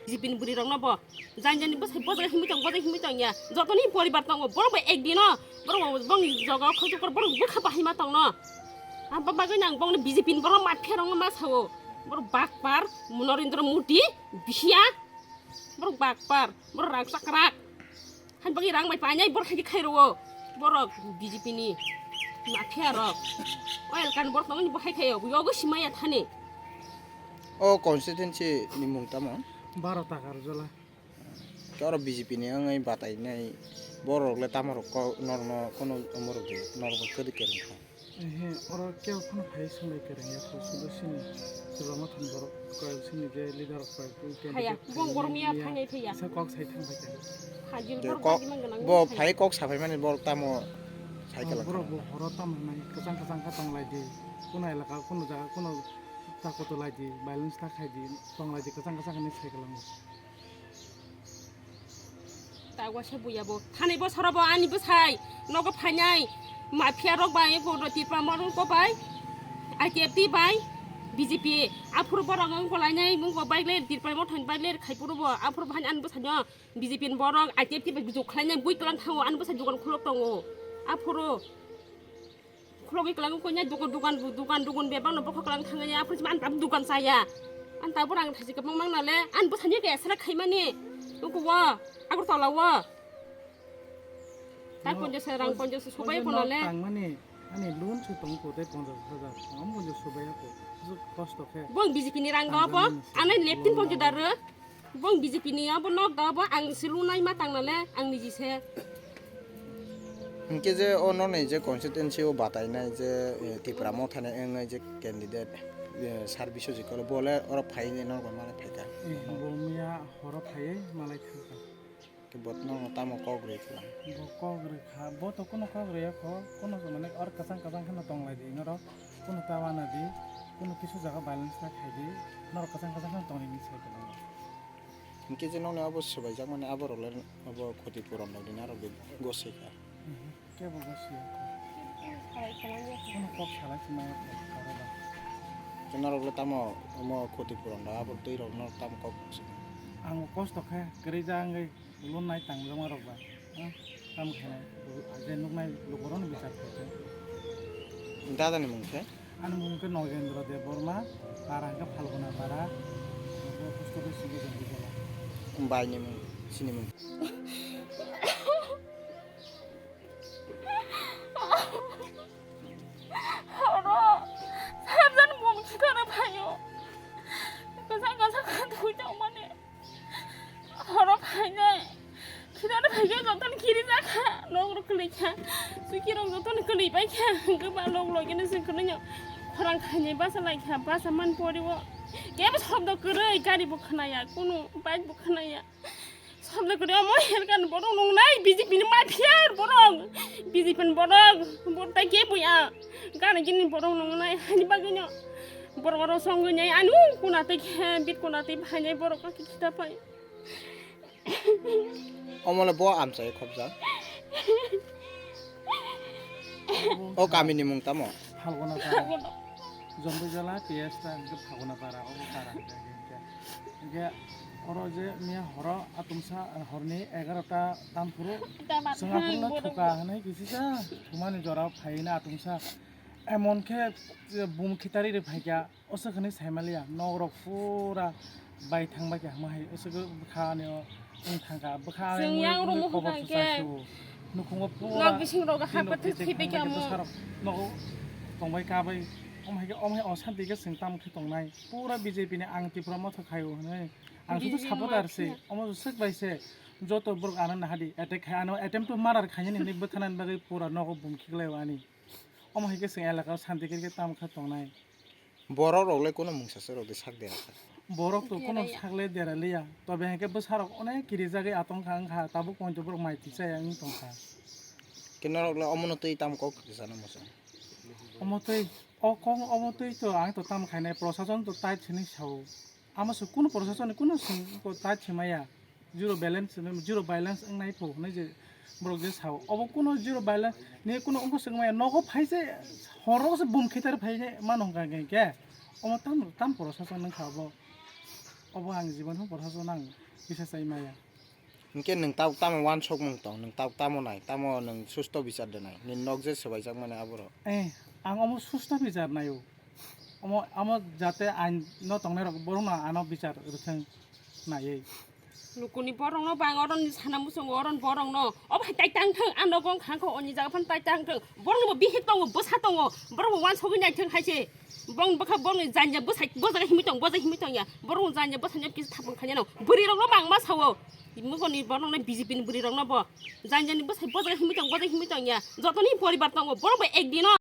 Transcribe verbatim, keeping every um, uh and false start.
B J P ni bwrwi rokno bo jani jani bwsai bojai himwi tong, bojai himwi tong ya. Jotoni poribar tongo, borok bo ekdino borok bo bongni jogao khokjak, borok bwkha bahai ma tongno. Abo bagwi nang bongni B J P ni borok mafia rokno ma sao. Borok bakpar, Narendra Modi, bihia. Borok bakpar, borok rang chakrak. Hani bagwi rang bai painai borok hai khai rwo. Borok B J P ni mafia rok. O elkan borok tongni bo hai khayo, yogo simaya thani. O constituency ni mung tamo? Baro Takarjala. Khe oro B J P ni wngwi batai nai borok le tamo rok ko norno kono omorok di norok bai kwrwi kwrwng kha. Ehe, oro kebo phano phai swngbai kwrwng ya kho, sudo sini chwla mothani borok koi sini je leader rok koi Haya, candidate bong borok miya phainai thaiya. Sa kok sai thang bai kha. Hajil Te borok kok bagi mang ganang bo thaiya. Phai kok saphai mani borok tamo sai Oh, kalang borok kha. Bo horo tamo nai kwchang kwchang kha tong lai di. Kuno elaka, kuno jaga, kuno ta koto lai di, balance ta khai di, tong lai di, kwchang kwchang hinwi sai kalango. Tagwasa buya bo. Thani bosoro bo ani bwsai nogo phainai mafia rok bai, eko Tipra Motha rok bai, I T F T bai, B J P. Aphuru borok wng kolainai, wng kok bai le Tipra Motha ni bai le khai phuru bo. Aphuru bo hani ani bwsai no B J P ni borok I T F T bai bujuk khlainai bui tlang thango, ani bwsai dukan khulok tongo. Aphuru Khulogwi kwlangwi koinai dukan, dukan, dukan, dukan bebak no bokhok kwlang thangwi ya, aphuru sima ang tabuk dukan chaya. Ang tabuk rang thaisi kwbang mang nale, ang bwsani khe esra khaimani. Tuku wo, Agartala wo. Ta No, ponchash rang, o, ponchash o sobai je ko nok nale. Tangmani, ani loan se tong ko tei ponchash hajar. Ang ponchash sobai ko. Kosto khe. Bong B J P ni rang do bo. Tangmani se. Anai leptin loan ponchash dar. Bong B J P ni abo nok da bo ang se lunai ma tang nale ang niji se. Hingke je o noni je constituency o batai nai je, eh, Tipra Motha ni wngwi je candidate, eh, Sir Biswajit Koilo bo le oro phai ni nok mane phaikha. Eh, bo miya horo phaiwi malai thangkha. Ke bo no tamo kok rwi kha. Bo kok rwi kha, bo to kuno kok rwi ya kho, kuno mane or kasang kasang kheno tong lai di norok, kuno ta wana di, kuno kisu jaga balance ta khai di, norok kasang kasang kheno tong ri ni sai tong. Hingke je nokni abo swbaijakmani aborok le abo khoti puron rok dini arok de gosoi kha. Mhm. Kebo gosoi ya kho. Kebo salai kwlangya kho. Kono kok salai se maya kho, aro ba. Ke norok le tamo omo khoti puron rok abo twi rok no tamo kok se. Ang kosto khe kwrwi ja wngwi loan nai tangjakma rok ba. Ha? Tamo khe nai je nuknai lukurok no bichar khe. Dada ni mung khe? Ani mung khe Nogendra Debbarma, para hwnkhe Phalguna para, post office hwnkhe Jambujala. Bai ni mung, sini mung. Oro, sarjan mung chitara phaio. Kasa kasa kha thui tongmani. Horo phainai. Khirano phaikhe jotono khiri jakha. Nok rok kwlwi kha. Suki rok jotono kwlwi pai kha. Hwnkhe ba nok logino se kwlwino. Khorang khainai basa lai kha. Basa man pori o. Kebo shobdo kwrwi gari bo khwnaya. Kunu bike bo khwnaya. Shobdo kwrwi omo helkan borok nungnai B J P ni mafia borok. B J P ni borok. Borok tai kebo ya. Gana gini borok nungnai. Hani bagwino. Borok oro songwi nai anu kuna tei khe bit kuna tei phainai borok kaki khita pai. Omo le bo amchai khobjak. O kami ni mung tamo? Phalguna para. Jombo jala P S ta hwnkhe Phalguna para, obo para hwnkhe hwnkhe. Hwnkhe oro je miya horo atumsa horni egarota tamphuru Singapur no thuka hwnwi kisisa thumani jora phaina atumsa. Emon khe, eh, bum khitari rwi phaikha, oso khwnwi saimaliya, nok rok pura bai thang bai kha hama hai, oso khe bwkha ani o wng thang kha, bwkha ani Chwng yang wngwi romo kobo hwnka hwnkhe swchai sugo. Nukhungo pura nok bising rogo tin hapha rok thwi thwi thwi bai kha thang bai kha mo. Bwsa rok nogo tong bai ka bai, omo hai khe, omo hai osanti khe chwng tamo khe tongnai, pura B J P ni ang Tipra Motha khaio hwnwi, ang sudu B J P ni supporter se, mafia. Omo swk bai se, joto borok ano nahadi, attack khai, ano attempt to murder khainani hinwi bwtharnani bagwi pura nogo bum khiklaio ani. Omo hai khe chwng elaka o santi khe tamo khe tongnai. Borok rok le kono mungsa se rok de sak de rasa. Borok to kono sak le dera liya. Tobe hai khe bwsa rok onek kiri jagwi atong kha wng kha. Tabuk poito borok mai twi chaya wng tong kha. Ke norok le omo no twi tam kok risa no musa. Omo twi o kok omo twi to ang to tam khainai prosason to tait sini sao. Amo se kunu prosason ni kunu sing ko tait se maya. Zero balance, zero balance wngnai pho hwnwi je borok je sao. Obo kuno zero balance ni kuno wngkha se wngmaya. Nogo phai se horo se bum khitar phai se mano hwnkha hwnkhe. Omo tam, tam poro sasak nang kha obo. Obo ang jibon hwn porha so nang bisa sai maya. Hwnkhe nwng tabuk tamo wansokmung tong, nwng tabuk tamo nai, tamo nwng susto bichar de nai, nini nok je swbaijak mani aborok. Eh, ang omo susto bichar naio. Omo, omo jate ain no tongnai rok borok no ano bichar rwthwng naiwi. Nukuni borok no bang oron ni sana muchungo oron borok no. Obo hai tai tang thwng, ano gong khangkho oni jaga phan tai tang thwng. Borok ni bo bihik tongo, bwsa tongo, borok bo wansogwi nai thwng hai se. Bong bwkha bong ni janja bwsai bojaga himwi tong, bojaga himwi tong ya. Borok ni janja bwsai no kisa thapung khanya no. Bwrwi rok no bang ma sao. Mukoni borok no B J P ni bwrwi rok no bo. Janja ni bwsai bojaga himwi tong, bojaga himwi tong ya. Joto ni poribar tongo, borok bo ek din o.